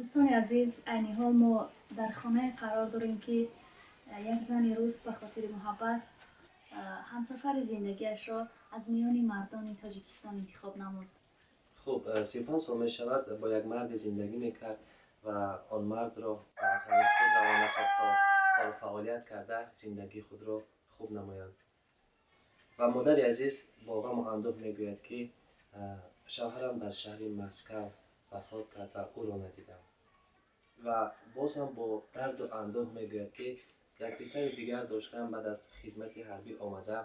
Дӯстони азиз, айни ҳол мо дар хонае қарор дорем, ки як зани рус ба хотири муҳаббат ҳамсафари зиндагиашро аз миёни мардони Тоҷикистон интихоб намуд. Хуб, 35 сол мешавад, бо як марде зиндагӣ мекард ва он мардро ба ватани худ равона сохт, то кору фаъолият карда, зиндагии худро хуб намоянд. Ва модари азиз бо ғаму андӯҳ мегӯяд, ки шавҳарам дар шаҳри Маскав вафот кард ва ӯро надидам. Ва боз ҳам бо дарду андӯҳ мегӯяд, ки як писари дигар доштам, баъд аз хизмати ҳарбӣ омада,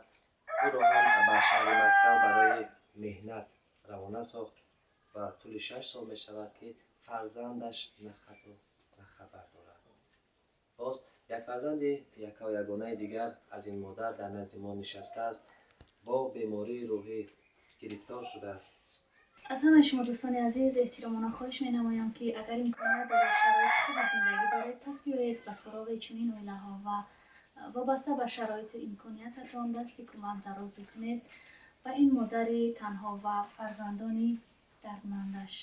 ӯро ҳам ба шаҳри Маскав барои меҳнат равона сохт ва тӯли 6 сол мешавад, ки фарзандаш на хату на хабар дорад. Боз як фарзанди яккаву ягонаи дигар аз ин модар дар назди мо нишастааст, бо бемории рӯҳӣ гирифтор шудааст. Аз ҳамаи шумо, дӯстони азиз, эҳтиромона хоҳиш менамоям, ки агар имконият доред, шароити хуби зиндагӣ доред, пас биёед ба суроғи чунин оилаҳо ва вобаста ба шароиту имкониятатон дасти кӯмак дароз бикунед ба ин модари танҳо ва фарзандони дардмандаш.